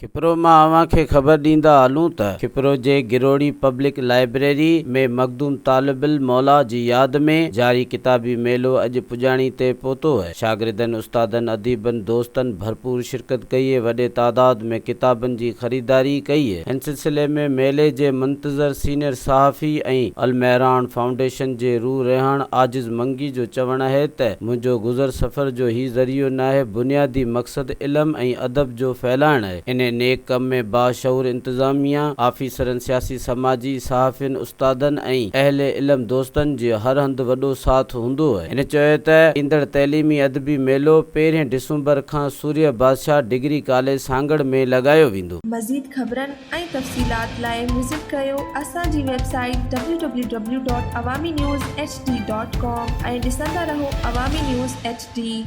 کپرو مان اوهان کي خبر ڏيندا هلون ته کپرو جي گروڙي پبلڪ لائبريري ۾ مخدوم طالب الموليٰ جي ياد ۾ جاري ڪتابي ميلو اڄ پڄاڻي تي پهتو اهي. شاگردن، استادن، اديبن، دوستن ڀرپور شرڪت ڪئي ۽ وڏي تعداد ۾ ڪتابن جي خريداري ڪئي. هن سلسلي ۾ ميلي جي منتظر سينيئر صحافي ۽ المهراڻ فائونڊيشن جي روح رهاڻ عاجز منگي جو چوڻ اهي ته منهنجو گذر سفر جو هي ذريعو ناهي بنيادي مقصد علم ۽ ادب جو ڦهلائڻ آهي. انهي نيڪ ڪم ۾ باشعور انتظاميه، آفيسرن، سياسي سماجي، صحافين، استادن ۽ اهل علم دوستن جو هر هنڌ وڏو ساٿ هوندو آهي. هن چيو ته ايندڙ تعليمي ادبي ميلو پهرين ڊسمبر کان سورهيه بادشاهه ڊگري ڪاليج سانگهڙ ۾ لڳايو ويندو. مزيد خبرن ۽ تفصيلات لاء وزٽ ڪريو اسان جي website W W W dot Awami news H D dot com ۽ ڏسندا رهو عوامي نيوز ايڇ ڊي.